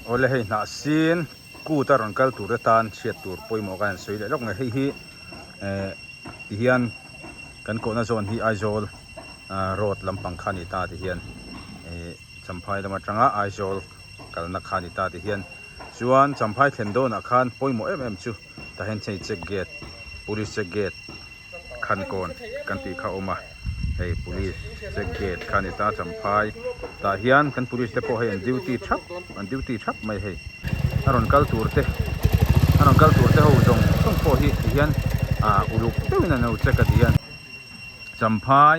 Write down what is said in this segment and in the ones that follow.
Awle hei hnahsin kut a rawn kal tur te tan chhiat tur pawimawh khan an sawi leh lawk mai hei hi eh ti hian kan kohna zawn hi Aizawl ah road lampang kha a ni ta ti hian eh Champhai lam atanga Aizawl kalna kha a ni ta ti hian chuan Champhai thlen dawnah khan pawimawh em em chu tah hian hei check gate police check gate Khankawn kan tih kha a awm a, hei police check gate kha a ni ta Champhai tah hian kan police te pawh hei an duty thap an duty thap mai hei a rawn kal tur te a rawn kal tur te ho zawng zawng pawh hi ti hian ah uluk deuhin an lo check a ti hian Champhai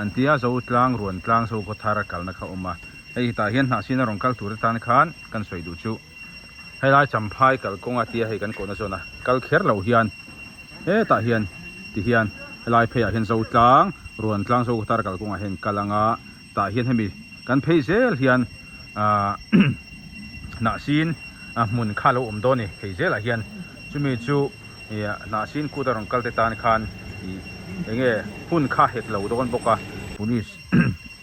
an tia Zotlang Ruantlang Zokhawthar a kalna kha a awm a hei tah hian hnahsin a rawn kal tur te tan khan kan sawi duh chu. Helai Champhai kalkawng a tia hei kan kohna zawn a kal kher lo hian hetah hian ti hian helai pheiah hian Zotlang Ruantlang Zokhawthar kalkawngah hian kal anga tah hian hemi kan phei zel hian ahh hnahsin a hmun kha a lo awm dawn a ni phei zelah hian chumi chu ih hnahsin kut a rawn kal te tan khan ih enge hun kha hek lo dawn bawk a police.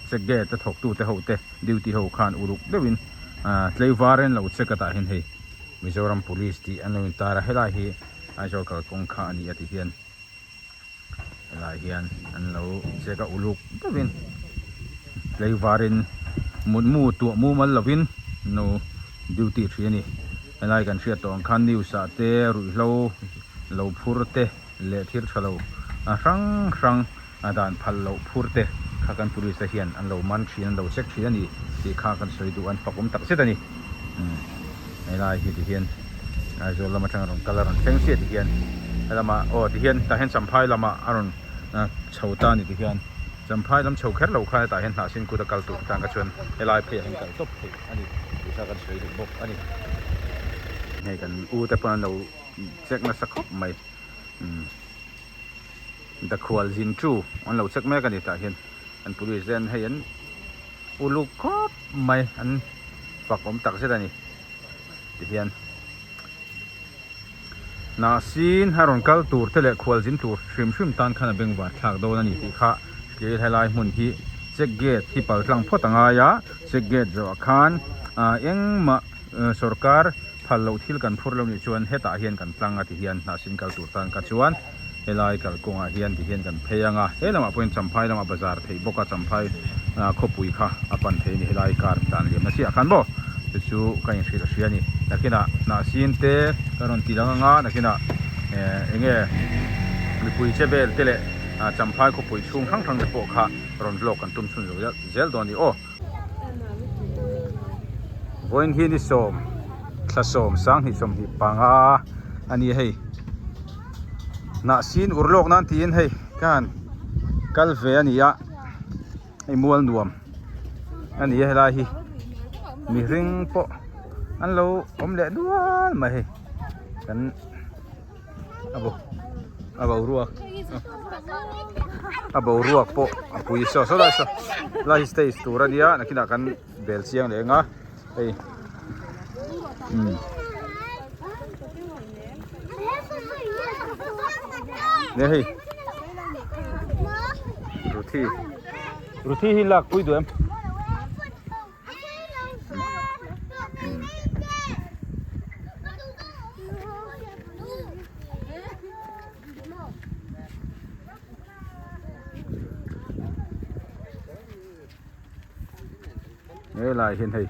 Check gate a thawktu te ho te duty ho khan uluk deuhin tlei var in lo check a tah hian hei Mizoram police tih an lo in tar a helai hi Aizawl kalkawng kha a ni a ti hian helai hian an lo check a uluk deuhin tlei var in mutmu tuah mumal lovin an lo duty thin a ni helai kan hriat tawh ang khan news ah te ruihhlo lo phur te leh thil tha lo a hrang hrang a dan phal loh phur te kha kan police te hian an lo man thin an lo check thin a ni tih kha kan sawi duh an fak awm tak zet a ni umm helai hi ti hian Aizawl lam atang a rawn kal a rawn thleng chiah ti hian helamah aw ti hian tah hian Champhai lamah a rawn chho ta a ni ti hian Champhai lam chho kher lo khan hetah hian hnahsin kut a kal tur tan kha chuan helai pheiah hian kal tawp theih a ni tih kha kan sawi duh bawk a ni. Hei kan u te pawn an lo check nasa khawp mai umm. Dakhual zin chu an lo check mek a ni tah hian an police te an hei an uluk khawp mai an fak awm tak zet a ni tihian hnahsin a rawn kal tur te leh khual zin tur hrim hrim tan khan a bengvar thlak dawn a ni tih kha tlei helai hmun hi check gate hi pal tlang phawt a ngai a check gate zawh ah khan ah engmah sorkar phal loh thil kan phur lo nih chuan hetah hian kan tlang a ti hian hnahsin kal tur tan kha chuan helai kalkawngah hian ti hian kan phei ang a he lamah pawhin Champhai lamah bazar theih bawk a Champhai khawpui kha a pan thei a ni helai car tlan liam na chiah khan maw chu chu ka inhrilh hria a ni nakinah hnahsin te ka rawn ti lang ang a nakinah eh eng nge mipui che vel te leh Champhai khawpui chhung hrang hrang te pawh kha rawn vlog kan tum chhun zel dawn a ni aw. Vawiin hi ni sawm thla sawm sanghnih sawmhnih panga a ni hei hnahsin ur lawk nan tiin hei khan kal ve a ni a hei mual nuam a ni a helai hi mihring pawh an lo awm leh dual mai hei kan. A bo a boruak a boruak pawh a pui saw saw lai saw lai hi stage tur a nia nakinah kan bel chiang leh ang a hei umm nge hei Ruthi Ruthi hi lak pui duh em. Helai hian hei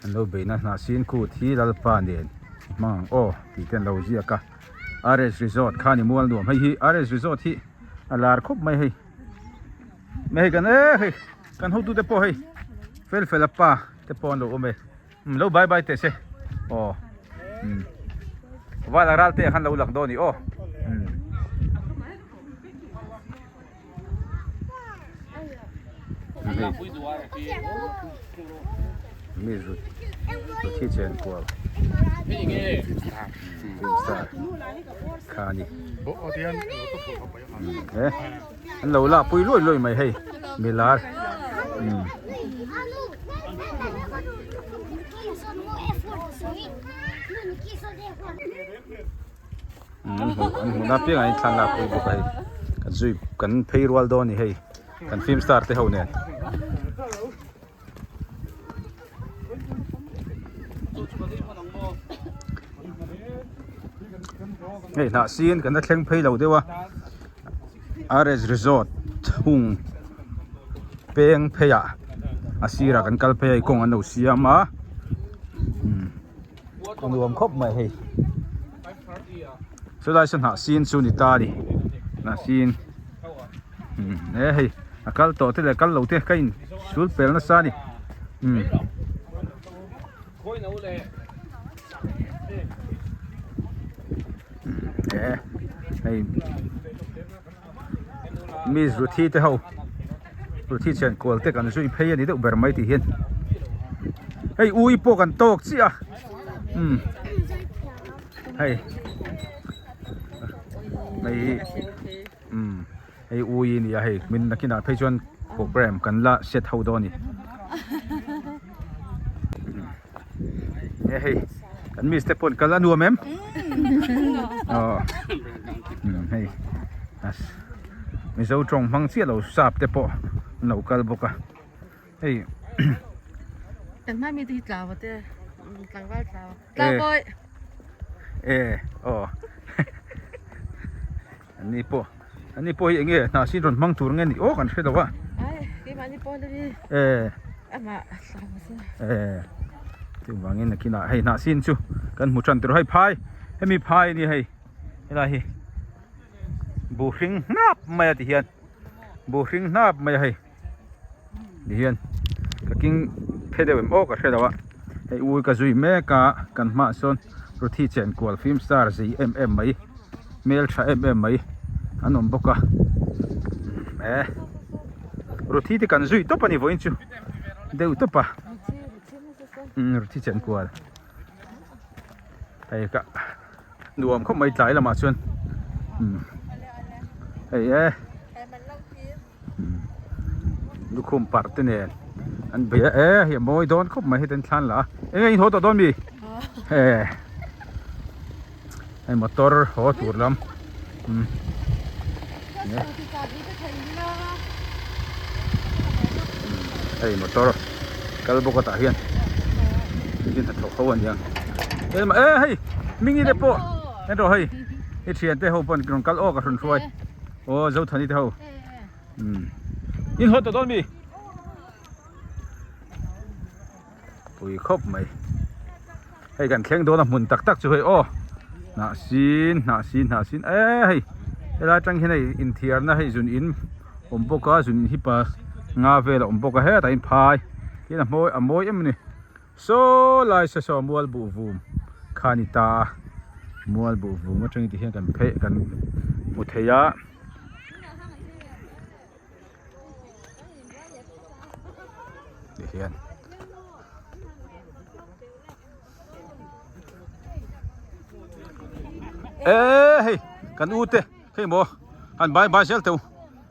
an lo beihna hnahsin kut hi Lalpa nen i hmang ang aw tih te an lo ziak a RS Resort kha ni mual nuam hei hi RS Resort hi a lar khawp mai hei hei kan e hei. Kan hotute pawh hei fel fel a pa te pawh an lo awm e umm lo bye bye teh se aw umm vala ral te ah khan lo lang dawn a ni aw umm. Mi zut zut hi chen kual film star kha a ni he. An lo lak pui luai luai mai hei milar umm. An hmuh an hmuhna apiangah hian thlan lak pui bawk a hei kan zui kan phei rual dawn a ni hei kan film star te ho nen. Hei hnah sin kan la thleng phei lo deuh a RS Resort hung peng phei ah a sirah kan kal phei a hei kawng an lo siam a umm a nuam khawp mai hei chulai saw hnah sin chu ni ta a ni hnah sin umm e hei a kal tawh te leh kal lo te ka in sul pel nasa a ni umm. E hei miss Ruthi te ho Ruthi thian kual te kan zui phei a ni deuh ber mai tih hian hei ui pawh kan tawk chiah a umm hei hei umm hei ui a ni a hei min nakinah phei chuan program kan la set ho dawn a ni. Nge hei kan miss te pawn kal a nuam em aw hei mizo tawng hmang chiah lo sap te pawh an lo kal bawk a hei kan hma mi te hi tlau te tlangval tlau tlau bawi e aw An ni pawh an ni pawh hi enge hnah sin rawn hmang tur nge ni aw kan hre lo a. Ai keimahni pawl a ni. Eh. Amah hlau se. Eh. Chuvangin nakinah hei hnah sin chu kan hmu tan tur hei phai hemi phai a ni hei helai hi buh hring hnap mai a ti hian buh hring hnap mai a hei. Ti hian ka king phe deuh em aw ka hre lo a hei ui ka zui mek a kan hmaah sawn Ruthi chenkual film star zei em em mai hmel tha em em mai an awm bawk a e Ruthi te kan zui tawp a ni vawiin chu deuh tawp a Ruthi chenkual hei ka nuam khawp mai tlai lamah chuan hei e. Lukhum parh te nen an bei a e hei a mawi dawn khawp mai heti an thlan lah a eng nge in haw tawh dawn mi he hei motor haw tur lam umm hei motor kal bawk a tah hian engtin hnathawk ho aniang e hei hming te pawh en rawh hei i thiante ho pawh an rawn kal awk a hrawn hruai. Aw Zothani te ho umm in haw tawh dawn mi pui khawp mai hei kan thleng dawn a hmun tak tak chu hei aw hnah sin hnah sin hnah sin e hei helai atang hian hei inthiarna hei zun in awm bawk a zun in hi pa nga vel a awm bawk a hetah hian phai tin a mawi a mawi em a ni. Saw lai se saw mual buh vum kha a ni ta a, mual buh vum atangin ti hian kan phei kan hmu thei a. Ti hian e hei kan u te hei maw han bai bai zel teu.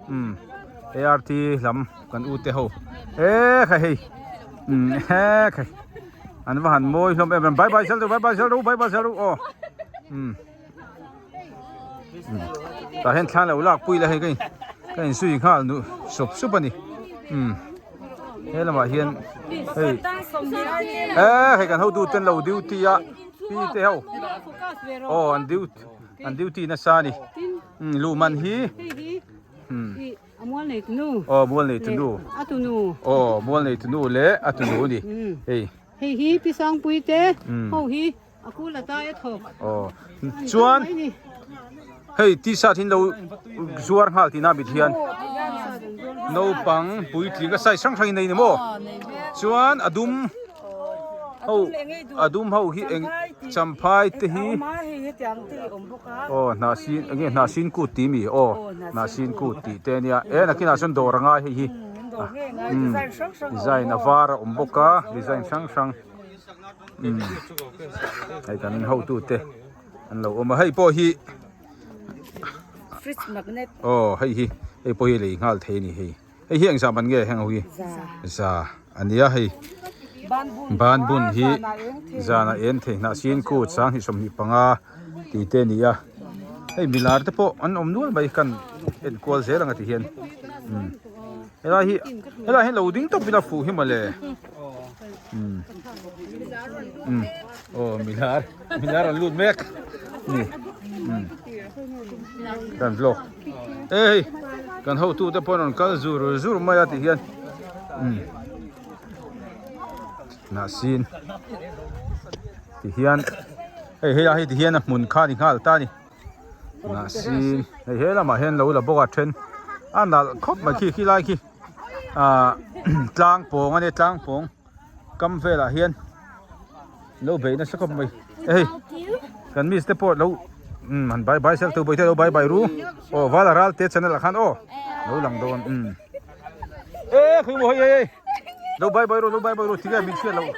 Umm ART lam kan u te ho e kha hei umm he kha an va han mawi hlawm em em bye bye zel ru bye bye zel ru bye bye zel ru aw umm tah hian thla lo lak pui la hei ka in ka in zui nghal nu sup sup a ni umm he lamah hian hei e hei kan hotu ten lo duty a pi te ho aw an duty an duty nasa a ni. Luh man hi A mual nei tunu. Aw mual nei tunu. A tunu. Aw mual nei tunu leh a tunu a ni. Hei. Hei hi Pi Sangpui te ho hi a kul a tai a thawk. Aw chuan hei t-shirt hi an lo zuar nghal tihna mit hian naupang puitling a size hrang hrang in nei ni maw? Chuan a dum. Ho a dum ho hi eng champhai te hi aw hnah sin enge hnah sin kut tih mi aw hnah sin kut tih te ania e nakinah chuan dawr a ngai hei hi umm design a var a awm bawk a design hrang hrang umm hei kan hotu te an lo awm a hei pawh hi fridge magnet aw hei hi hei pawh hi lei nghal thei a ni hei. Hei hi engzah man nge heng ho hi? Za a nia hei. Ban bun hi zan a en thei hnah sin kut 20 25 tih te a ni a. Hei milar te pawh an awm nual mai kan en kual zel ang a ti hian. Helai hi helai hi lo ding tawp ila fuh hi mawle. Um aw milar milar an lut mek ni um kan vlog e hei kan hotu te pawh an rawn kal zur zur mai a ti hian um hnahsin ti hian hei hei a hei ti hian a hmun kha a ni nghal ta a ni. Hnahsin hei he lamah hian lo la bawk a then a nalh khawp mai khi khi lai khi ah tlang pawng a nia tlang pawng kam velah hian lo bei nasa khawp mai hei kan miss te pawh lo umm han bye bye sel tu bawihte lo bye bye ru aw vala ral te channel ah khan aw lo lang dawn umm e khawi maw hei hei lo bye bye ru lo bye bye ru tinge min hriat loh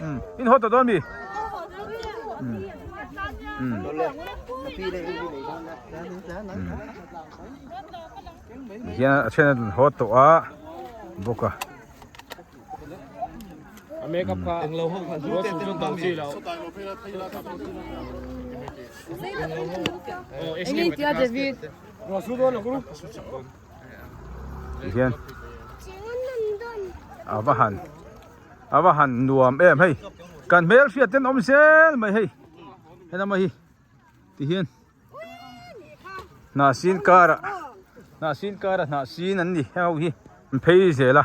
umm in haw tawh dawn mi umm umm hian a then an haw tawh a bawk a. Tihian a va han a va han nuam em hei kan hmel hriat ten awm zel mai hei helama hi tihian hnahsin karah hnahsin karah hnahsin an ni heng ho hi an phei zel a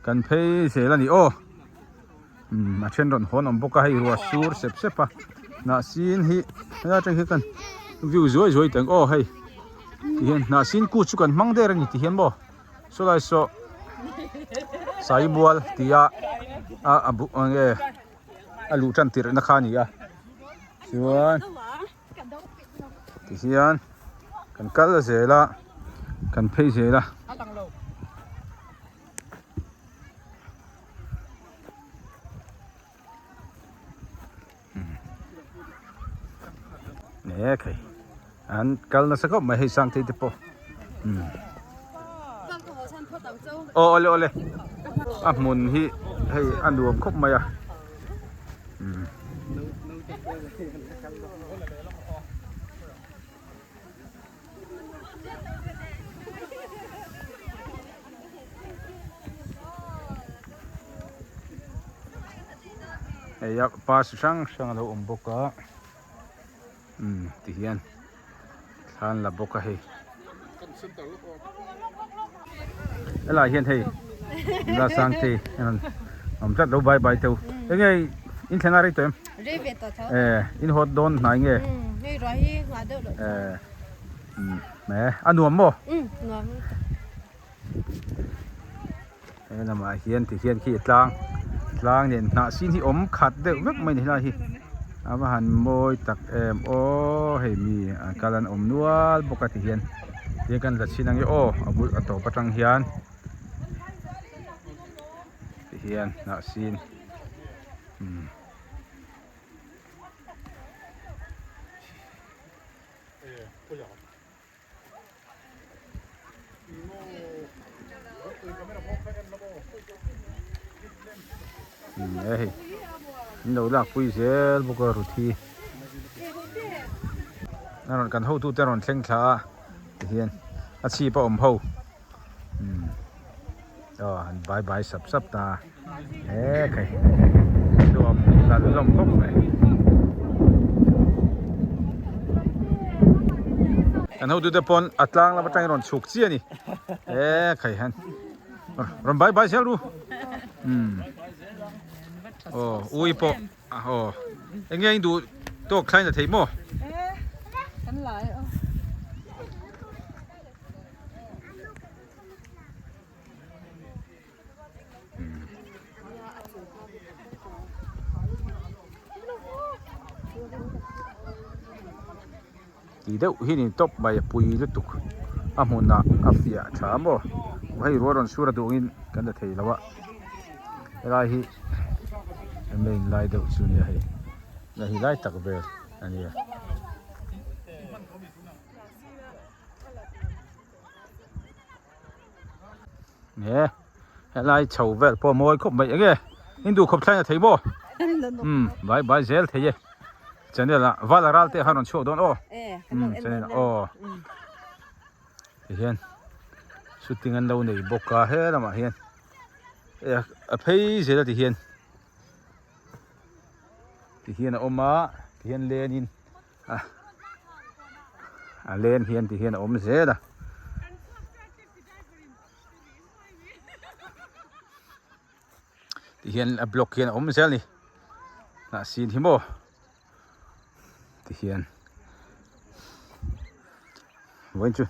kan phei zel a ni aw umm a then rawn hawn awm bawk a hei ruah sur sep sep a hnahsin hi helai atang hian kan view zuai zuai teng aw hei tihian hnahsin kut chu kan hmang der a ni tihian maw sawlai saw saimual tia a a bu eng nge a luh tan tirh na kha a ni a chuan tihian kan kal zel a kan phei zel a. Nge khai an kal nasa khawp mai hei Sangtei te pawh umm aw awle awle a hmun hi hei a nuam khawp mai a umm. Hei a par chi hrang hrang a lo awm bawk a umm ti hian thla an la bawk a hei helaiah hian hei nula Sangtei a rawn awm tlat lo bye bye teu enge in thleng a rei tawh em? Rei ve tawh tho. Eh in hawt dawn hnai nge? Umm hei ruah hi nghah deuh loh. Eh umm eh a nuam maw? Umm nuam. He lamah hian ti hian khi tlang tlang nen hnah sin hi awm khat deuh vek mai ni helai hi a va han mawi tak em aw hei mi an kal an awm nual bawk a ti hian ti hian kan la chhin ange aw a bul a tawp atang hian ti hian hnah sin umm. Hei an lo lak pui zel bawk a ruthi a rawn kan hotu te a rawn thleng thla a tihian a chhip a awm ho umm aw an bai bai sap sap ta he khai nuam hlan hlawm khawp mai kan hotu te pawn a tlang lam atangin rawn chhuk chiah a ni he khai hian rawn bai bai zel ru umm aw ui pawh aw eng nge in duh tawk thlain a thei maw. Ti deuh hi ni tawp mai a pui lutuk a hmunah a fiah tha maw hei rual rawn sur a duh angin kan la thei lo a helai hi a main lai deuh chu nia hei hei lai tak vel a nia. Nge helai chho vel pawh a mawi khawp mai enge in duh khawp thlai na thei maw umm bai bai zel thei e channel ah vala ral te khan rawn chhuak dawn aw umm channel ah aw tihian shooting an lo nei bawk a he lamah hian a phei zel a tihian. Ti hian a awm a ti hian len in a a len hian ti hian a awm zel a. Ti hian a block hian a awm zel a ni hnah sin hi maw ti hian vawiin chu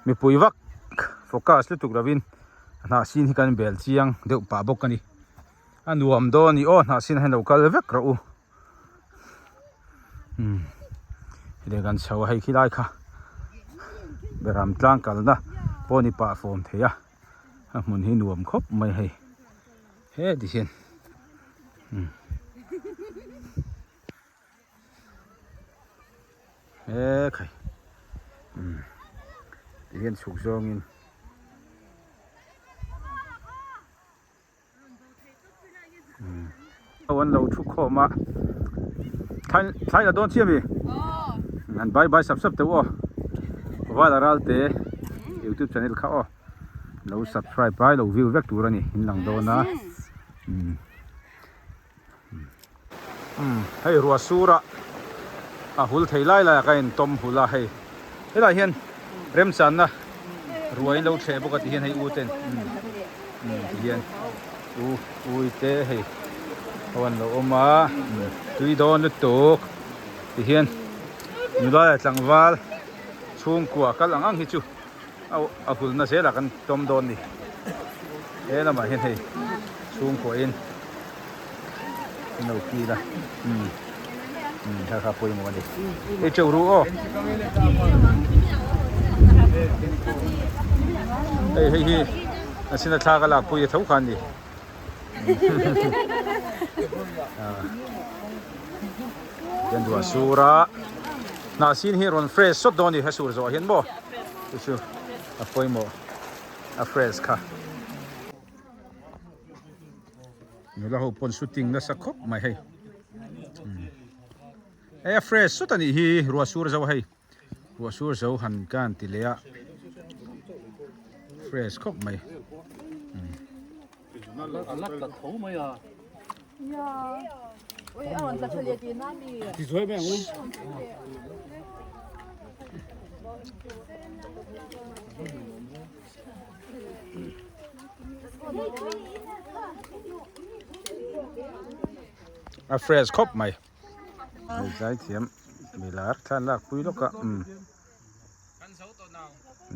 mipui vak focus lutuk lovin hnah sin hi kan bel chiang deuh pah bawk a ni. A nuam dawn i aw hnah sin ah hian lo kal vek rawh u umm hetiang kan chho a hei khi lai kha beram tlang kalna pawh ni pah fawm thei a a hmun hi nuam khawp mai hei heti hian umm he khai umm ti hian chhuk zawngin. An lo thu khawm a thlai la dawn chiah mi an bye bye sap sap teuh aw vala ral te youtube channel kha aw lo subscribe a lo view vek tur a ni in lang dawn a umm hei ruah sur a a hul thei lai lai ah ka in tawm hul a hei helaiah hian remchanna ruai in lo thleh bawk a ti hian hei u ten umm ti hian u ui te hei ho an lo awm a tui dawn lutuk ti hian nula leh tlangval chhungkua kal ang ang hi chu a hulna zelah kan tawm dawn a ni he lamah hian hei chhungkua in. An lo kil a umm umm kha kha pawimawh a ni hei teuh ru aw hei hei hi a sin a thla ka lak pui a tho kha a ni hian duah sur a hnah sin hi rawn fresh sawt dawn a ni a sur zawh ah hian maw chu chu a pawimawh a fresh kha. Nula ho pawn shooting nasa khawp mai hei hei a fresh sawt a nih hi ruah sur zo hei ruah sur zo han ka han ti leh a fresh khawp mai. A fresh khawp mai hei zai thiam mi lar thlan lak pui lawk a umm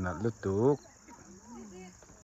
nalh lutuk.